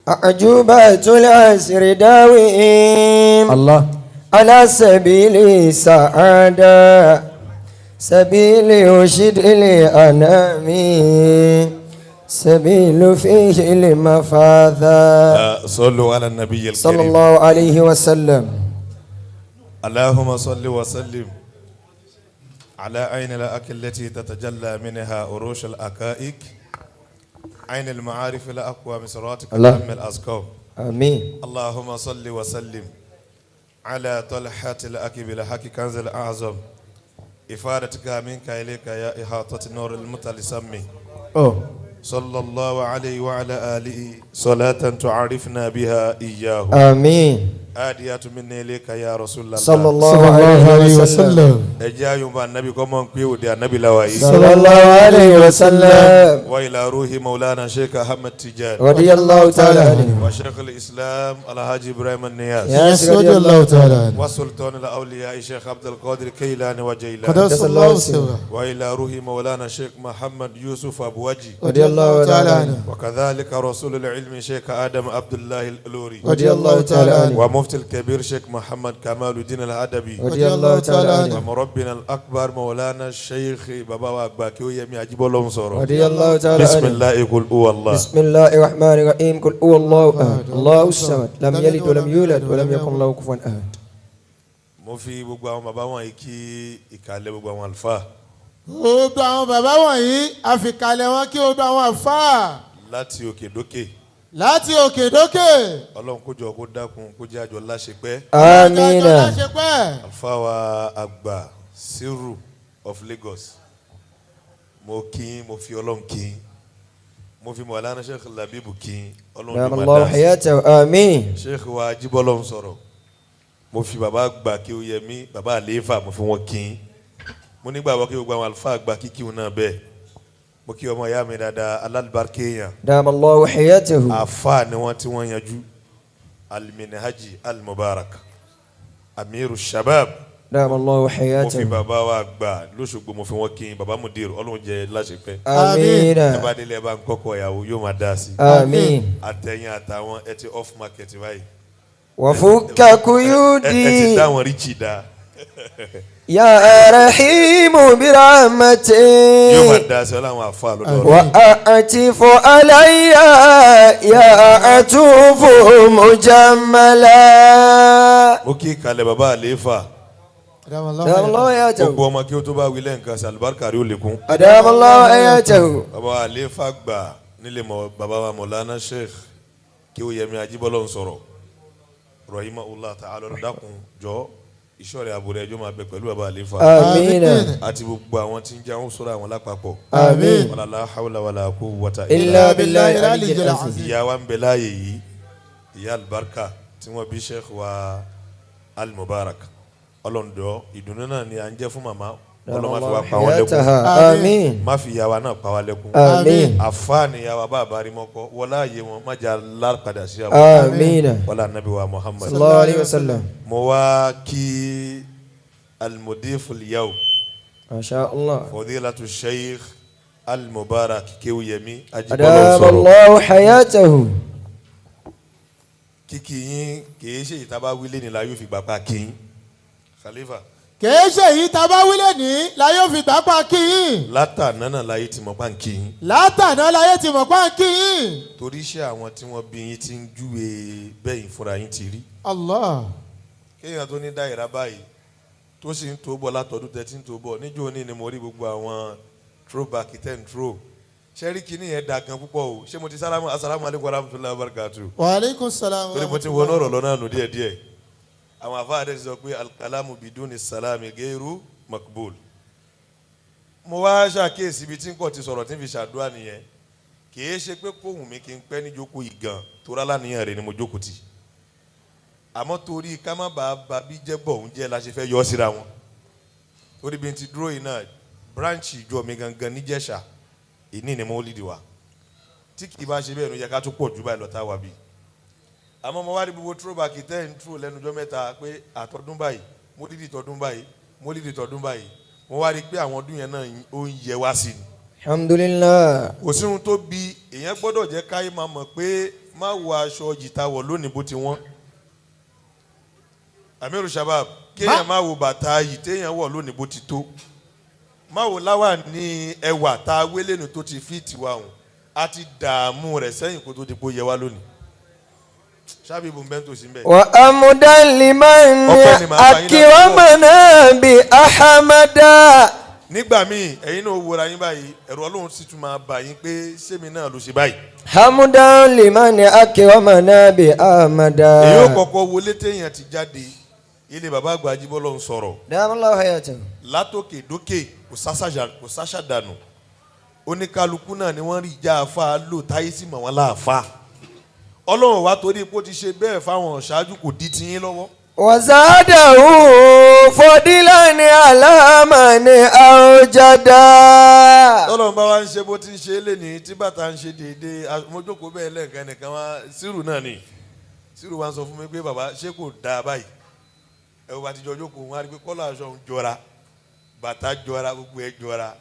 أعجوبة العسر داوئهم Allah. على سبيل السعادة سبيل رشد الأنام سبيل فيه المفاذة. صلوا على النبي صلى الكريم. الله عليه وسلم. اللهم صل وسلم على عين الأكل التي تتجلى منها عروش الحقائق، عين المعارف الأقوى من صراطك الله. الأم الأزكى. آمين. اللهم صل وسلم على طلحة الأكب الحق كنز الأعظم، إفادتك منك إليك يا إحاطة النور المتلسم. Oh. صلى الله عليه وعلى آله صلاة تعرفنا بها إياه. آمين. آدية مني إليك يا رسول الله. صلى الله صلى الله عليه وسلم. Ẹ jẹ́ àyùnbá anabi kọ́ mọ̀ ń pé òde anabi la wà yìí. صلى الله عليه وسلم. وإلى روح مولانا شيخ أحمد تجان. رضي الله تعالى عنه. وشيخ الإسلام الحاج إبراهيم النياس. ياس. رضي الله تعالى عنه. وسلطان الأولياء شيخ عبد القادر كيلاني وجيلاني. قدس الله سره. وإلى روح مولانا شيخ محمد يوسف أبو وجي. رضي الله تعالى عنه. وكذلك رسول العلم شيخ آدم عبد الله الألوري. رضي الله تعالى عنه. ومفتي الكبير شيخ محمد كمال الدين الأدبي. رضي الله تعالى عنه. ومربنا الأكبر مولانا الشيخ بابا أكباكيو يمي أجيب صورو. رضي الله تعالى بسم عنه. الله، قل هو الله. بسم الله الرحمن الرحيم، قل هو الله أحد، الله الصمد، لم يلد ولم يولد ولم يكن له كفوا أحد. Mo fi gbogbo àwọn bàbá wọ̀nyí kí ìkàlẹ̀ gbogbo àwọn àlùfáà. Gbogbo àwọn bàbá wọ̀nyí, àfikàlẹ̀ wọn kí gbogbo àwọn àfáà. Láti òkè dókè. Láti òkè dókè. Ọlọ́run kó jọ kó dákun kó jẹ́ àjọ láṣepẹ́. آمين. Àjọ láṣepẹ́. Àlùfáà wa àgbà Siru of Lagos, mo kí yín, mo fi Ọlọ́run kí yín, mo fi Mọ̀lánà Sheikh Labibu kí yín, Ọlọ́run دام ló máa الله dá sí. حياته، آمين. Sheikh wa Ajíbọ́lọ́run sọ̀rọ̀, mo fi bàbá àgbà kí ó yẹ mí, bàbá àlééfà, mo fi wọn kí yín. Mo nígbàgbọ́ kí gbogbo àwọn àlùfáà àgbà kíkí wọn náà bẹ́ẹ̀. Mo kí ọmọ ìyá mi dáadáa, alálùbáríkè yẹn. دام الله حياته. Àfáà ni wọ́n tí wọ́n yanjú, Aliminahaji Alimubarak, Amiru Shabab. دام الله Mo fi حياته. bàbá wa gbà lóṣogbo, mo fi wọn kí bàbá mudir, Ọlọ́run jẹ́ láṣepẹ́. آمين. Ẹ bá délé, ẹ bá ń kọ́kọ́ ìyàwó, yóò máa dá sí. آمين. Àtẹ̀yìn àtàwọn, ẹ ti off market báyìí. وفك Ẹ ti قيودي. dá wọn ríjì dá. يا رحيم Yóò máa برحمتي. dá sí ọlọ́run àfa lọ́dọ̀ Ọlọ́run. وأعطف علي يا عطوف مجملا. Mo kí kalẹ̀ bàbá àlééfà. دام الله أدام الله حياته. Gbogbo ọmọ kí ó tó bá wí lẹ́ǹkan sí, àlùbáríkà rí ó lékún. أدام الله حياته. Bàbá àlééfà gbà nílé mọ bàbá wa Mọ̀lánà Sheikh kí ó yẹmi Ajíbọ́lọ́ ń sọ̀rọ̀ rahimahullah ta'ala, dákun jọ, ìṣọ̀rẹ́ àbúrò ẹjọ́ máa bẹ pẹ̀lú bàbá àlééfà آمين. Àti gbogbo àwọn tí ń jẹ́ àwọn sọ̀rọ̀ àwọn lápapọ̀. آمين. Wala la hawla wala quwwata إلا illa بالله العلي العظيم. Ìyá wa ń bẹ láàyè yìí, ìyá alibarika tí wọ́n bí Sheikh wa Al-Mubarak, ọlọ́ndọ̀ ìdùnnú náà ni à ń jẹ́ fún màmá. Ọlọ́mọ fi wá pa wọ́n lẹ́kún. حياتها، آمين. Má fi ìyá wa náà pa wá lẹ́kún. آمين. Àfa ni ìyá wa bá àbárí mọ́kọ́ wọlé ààyè wọn, má jà lápadà sí àwọn. آمين. Wọlé anabi wa Muhammad. صلى الله عليه وسلم. Mo wá kí al-mudif al-yawm. ما شاء الله. Fadilatu Sheikh Al-Mubarak Kéwúyẹmí Ajíbọ́lọ́ أدام sọ̀rọ̀. الله حياته. Kíkì yín kìí ṣe ìtaba wílé ni la yóò fi gbà pa kí yín, Khalifa. Kìí ṣe èyí tá a bá wílẹ̀ ní la yóò fi gbà pa kí yín. Látàná náà láyé ti mọ̀ pa ń kí yín. Látàná láyé ti mọ̀ pa kí yín. Torí iṣẹ́ àwọn tí wọ́n bí yín ti ń júwe bẹ́yìn fúnra yín ti rí. Allah. Kéèyàn tó ní dáìrá báyìí tó sì ń tó bọ̀ látọdún tẹ́tí ń tó bọ̀ níjó ní ni mo rí gbogbo àwọn throwback ten throw ṣẹ́rí kìíní yẹn da gan púpọ̀ o. Ṣé mo ti sálámù? Asalaamu aleykum wa rahmatulahi wa barakatu. Wa aleykum salaam. Torí mo ti wọnú ọ̀rọ̀ lọ́nà nù díẹ̀díẹ̀. Àwọn afáàdé ti sọ pé alkalamu biduni salami geiru makbul. Mo wá ṣàkíyèsí ibi tí n kò ti sọ̀rọ̀ tí n fi ṣàdúrà nìyẹn. Kì í ṣe pé kóhùn mi kí n pẹ́ ní jókòó yìí gan, torí aláníyàn rẹ̀ ni mo jókòó tì, àmọ́ torí ká má bàa ba bí jẹ́ bọ̀ ń jẹ́ la ṣe fẹ́ yọ síra wọn, torí bí n ti dúró yìí náà, branch ìjọ mi gangan níjẹ̀ṣà ìní ni mo lìdí wa. Tí kì í bá ṣe bẹ́ẹ̀ ló yẹ ká tó pọ̀ jù báyìí lọ́tà wa bí. Àmọ́ mo wá rí gbogbo throwback tẹ́ ń tró lẹ́nujọ́ mẹ́ta pé àtọ́dún báyìí mo lídìí tọdún báyìí, mo lídìí tọdún báyìí. Mo wá rí i pé àwọn ọdún yẹn náà ó ń yẹ wá sí ni. Alhamdulillah. Kò sí ohun tó bi èèyàn gbọ́dọ̀ jẹ́ káyé máa mọ̀ pé Má wo aṣọ jìtá wọ̀ lónìí bó ti wọ́n. Amiru Shabab, kéèyàn má wo bàtà yìí téèyàn wọ̀ lónìí bó ti tó. Má wo láwà ní ẹwà tá a wé lẹ́nu tó ti fi tiwa hùn. A ti dààmú rẹ̀ sẹ́yìn kó tó di pé ó yẹ wá lónìí. Ṣábìbù bẹ́ńtò sí bẹ́ẹ̀. وأمدا لمن Ọpẹ́ ni màá bá yín أكرمنا بأحمدا. Nígbà míì ẹ̀yin náà wòra yín báyìí, ẹ̀rù Ọlọ́run sì tún máa bà yín pé sẹ́mi náà ló ṣe báyìí. حمدا لمن أكرمنا بأحمدا. Èyí ò kọ́kọ́ wọlé téèyàn ti jáde ilé bàbá àgbà Ajíbọ́lá ń sọ̀rọ̀. دام الله حياته. Látòkè dókè kò sáṣà dànù. Oníkálukú náà ni wọ́n rí ìjà àfa lò táyé sì mọ̀ wọ́n láàfa. Ọlọ́run wa torí pé ó ti ṣe bẹ́ẹ̀ fáwọn ṣáájú kò di tiyín lọ́wọ́. وزاده فضلا على من أوجدا. Tọ́lọ́run bá wa ń ṣe bó ti ń ṣe é lénìí tí bàtà ń ṣe déédéé, mo jókòó bẹ́ẹ̀ lẹ́ẹ̀kan nìkan wá sírù náà ni. Sírù wa ń sọ fún mi pé bàbá ṣé kò dáa báyìí. Ẹ wo bá ti jọ jókòó wọn á rí pé kọ́lá aṣọ ń jọra, bàtà jọra, gbogbo ẹ jọra.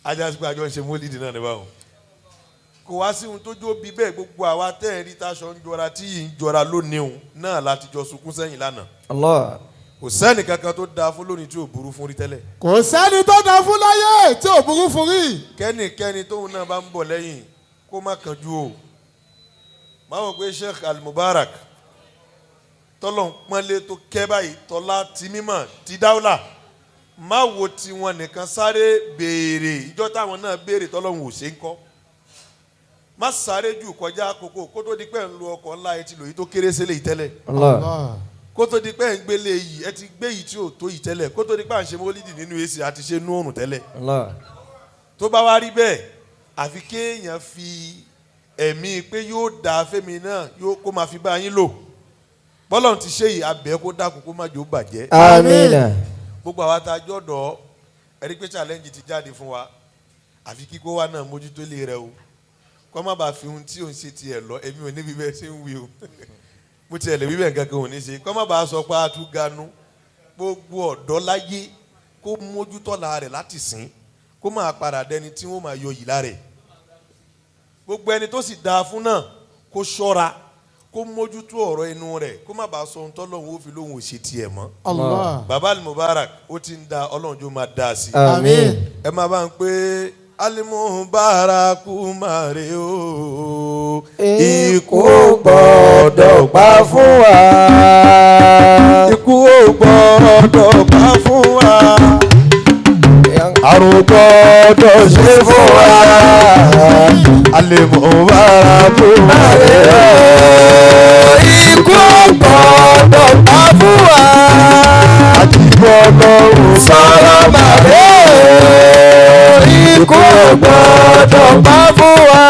Ajá sí pé àjọ ń ṣe mólídìí náà ní báwọn. Kò wá sí ohun tó jó bí bẹ́ẹ̀, gbogbo àwa tẹ́ ẹ̀ rí táṣọ ń jọra tí yìí ń jọra lónìí òun náà láti jọ sunkún sẹ́yìn lánàá. Allah. Kò sẹ́ni kankan tó dáa fún lónìí tí ò burú fún rí tẹ́lẹ̀. Kò sẹ́ni tó dáa fún láyé tí ò burú fún rí. Kẹ́nikẹ́ni tóun náà bá ń bọ̀ lẹ́yìn kó má kánjú o. Máa wọ̀ pé Sheikh Al-Mubarak tọ́lọ̀ ń pọ́nlé tó kẹ́ báyìí tọ́lá ti mímọ̀ ti dáwọ́là, má wo tiwọn nìkan, sáré béèrè ìjọ táwọn náà béèrè tọ́lọ́hún ò ṣe ń kọ́. Má sáré jù kọjá àkókò. Kó tó di pé ń lo ọkọ̀ ńlá, ẹ ti lò yìí tó kéré sílẹ̀ yìí tẹ́lẹ̀. Allah. Kó tó di pé ń gbélé yìí, ẹ ti gbé yìí tí ò tó yìí tẹ́lẹ̀. Kó tó di pé à ń ṣe mólídì nínú èsì àti ṣe nú òrùn tẹ́lẹ̀. Allah. Tó bá wá rí bẹ́ẹ̀, àfi kéèyàn fi ẹ̀mí pé yóò dáa fẹ́mi náà, yóò kó máa fi bá yín lò. Bọ́lọ́run ti ṣe yìí, abẹ́ kó dákun kó má jò bàjẹ́. Amina. Gbogbo àwa tá a jọ̀dọ̀ ẹ̀rí pé challenge ti jáde fún wa, àfi kíkó wa náà mójútó lé rẹ o, kó má bàa fi ohun tí òun ṣe tiẹ̀ lọ. Èmi ò níbi bẹ́ẹ̀ ṣe ń wí o, mo tiẹ̀ lè wí bẹ́ẹ̀, nǹkan kan ò ní ṣe kó má bàa sọ pé a tún ganu. Gbogbo ọ̀dọ́ láyé kó mójútó la rẹ̀ láti sìn, kó máa padà dẹni tí wọ́n máa yọ yìí lára ẹ̀. Gbogbo ẹni tó sì dáa fún náà kó ṣọ́ra, kó mójútó ọ̀rọ̀ inú rẹ̀, kó má bàa sọ ohun tọ́lọ́hun ó fi lóhun ò ṣe tiẹ̀ mọ́. Allah. Baba Al-Mubarak, ó ti ń da, Ọlọ́run jó máa da sí i. Àmín. Ẹ máa bá ń pé Al-Mubarak mare o. Ikú gbọ́dọ̀ pa fún wa. Ikú ò gbọ́dọ̀ pa fún wa. Àrùn gbọ́dọ̀ ṣe fún wa. Al-Mubarak mare o. Ikú gbọ́dọ̀ pa fún wa. Àtìgbọ́dọ̀ Sọ̀rọ̀ màrè o. Ikú gbọ́dọ̀ pa fún wa.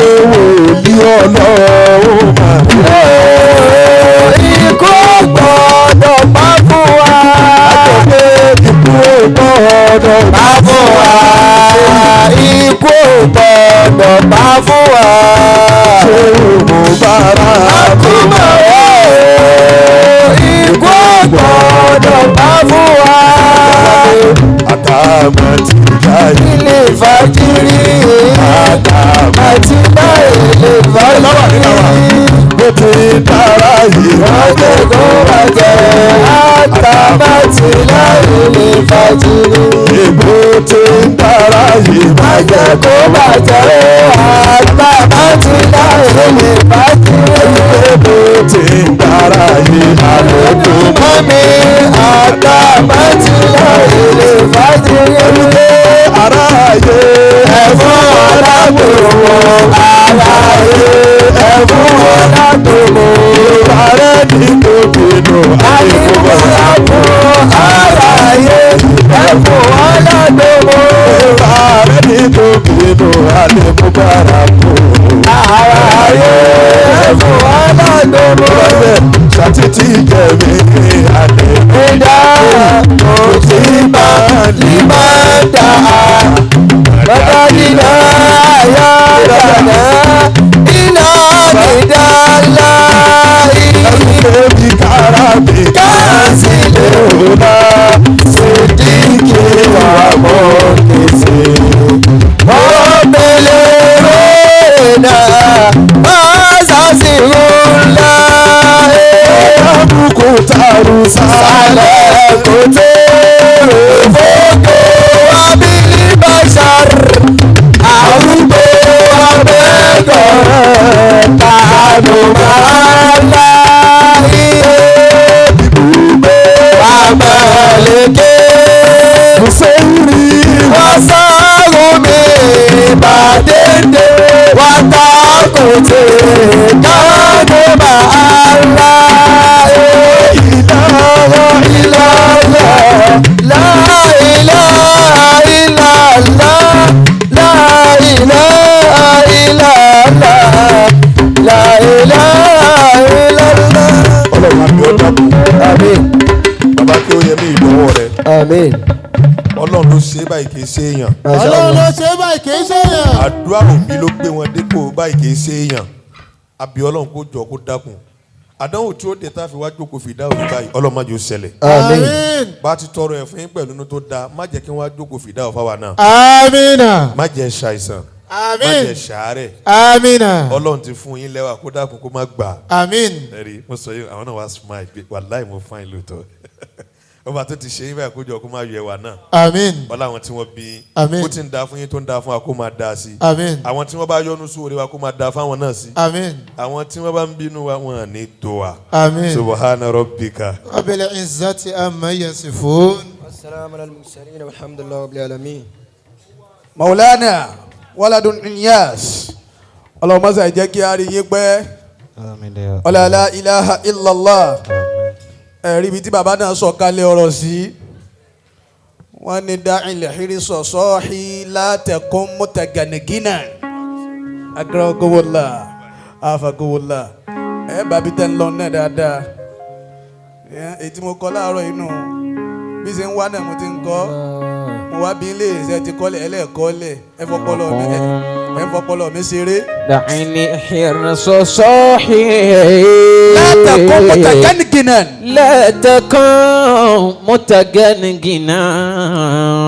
Wòlíì Ọlọ́run mare o. Ikú gbọ́dọ̀ pa fún wa. Àjọpé ikú ò gbọ́dọ̀ Pa fún wa. Ikú gbọ́dọ̀ pa fún wa. Ṣé Mubarak. Àkúmọ̀ o. Ikú gbọ́dọ̀ pa fún wa. Àtàmọ̀ ti jáde. Ilé ìfàjírí. Àtàmọ̀ Àti báyìí lè fàjírí. Bó ti dára yìí. Wọ́n jẹ́ kó bàjẹ́. Àtàmàtì láì lè fàjírí. Ìbò ti dára yìí. Wọ́n jẹ́ kó bàjẹ́. Àtàmàtì láì lè fàjírí. Ìbò ti dára yìí. Àlòkù Mọ́mí àtàmàtì láì lè fàjírí. aráyé. Ẹ̀fún ọ̀làgbòmò aráyé. Ẹ̀fún ọ̀làgbòmò. Ìbárẹ́ ní kò bínú. Àdìmúlápò aráyé. Ẹ̀fún ọ̀làgbòmò. Ìbárẹ́ ní kò bínú. Àlèmúbárakú. Aráyé. Ẹ̀fún ọ̀làgbòmò. Ṣàtìtì jẹ̀mí àlè. Ìdá òtí bá lè dà á. Bàbá dìnnà ayá dàná. Iná dìdá láì. Ẹbí kára mi. Káàsì lè Òun sídìkì wà mọ́ kìsì. Ọ̀bẹ̀lẹ̀ rẹ̀ náà. Kánú máa láyé. Wàmàlẹ́kẹ́. Musẹ́yìrì. Wàsárùmí bàdédé. Wàtàkùtì kánú máa láyé. Ìlànà Ìlàlá. La ilaha illallah. La ilaha illallah. La ilaha illallah. Ọlọ́run àbí ọ dákun. Àmín. Bàbá kí ó yẹ mí ìdánwò rẹ. Àmín. Ọlọ́run ló ṣe é báyìí kì í ṣe èèyàn. Ọlọ́run ló ṣe é báyìí kì í ṣe èèyàn. Àdúrà òbí ló gbé wọn dépò báyìí kì í ṣe èèyàn. Àbí Ọlọ́run kó jọ kó dákun. Àdánwò tí ó dé tá a fi wá jókòó fi dáhùn báyìí Ọlọ́run má jẹ́ ó ṣẹlẹ̀. Àmín. Bá a ti tọrọ ẹ̀ fún yín pẹ̀lú inú tó dáa, má jẹ́ kí wọ́n á jókòó fi dáhùn fáwa náà. Amina. Má jẹ́ ṣàìsàn, má Amin. jẹ́ ṣàárẹ̀. Amina. Ọlọ́run ti fún yín lẹ́wà kó dákun kó má gbà. Amin. Ẹ̀rí mo sọ yìí àwọn náà wá smile pé wàláì mo fine lóòótọ́. Ọba tó ti ṣe yín báyìí kó jọ kó má yọ ẹwà náà. Amin. Ọlá àwọn tí wọ́n bí yín. Àmín. Ó ti ń da fún yín tó ń da fún wa kó máa da sí. Amin. Àwọn tí wọ́n bá yọ́nú sóore wa kó máa da fáwọn náà sí. Amin. Àwọn tí wọ́n bá ń bínú wa wọn à ní tó wa. Amin. Subhana rabbika. Rabbil izzati amma yasifun. Assalamu ala al-mursalin walhamdulillahi rabbil alamin. Maulana Waladun Inyas. Ọlọ́run mọ́sá jẹ́ kí a rí yín pẹ́. Ọlá la ilaha illallah. Ẹ̀rí ibi tí bàbá náà sọ kalẹ̀ ọ̀rọ̀ sí. Wọ́n ní da'il hirsa sahi la takun mutaganigina. Akramakumullah. Afakumullah. Ẹ bàbí tẹ́ ń lọ náà dáadáa. Èyí tí mo kọ láàárọ̀ inú bí ṣe ń wá náà mo ti ń kọ́. Mo wá bí ilé ìṣe ti kọ́lẹ̀ ẹlẹ́ẹ̀kọ́lẹ̀ ẹ fọpọlọ mi ẹ fọpọlọ mi ṣeré. دعني حرص صاحي لا تكن متجنجنا لا تكن متجنجنا.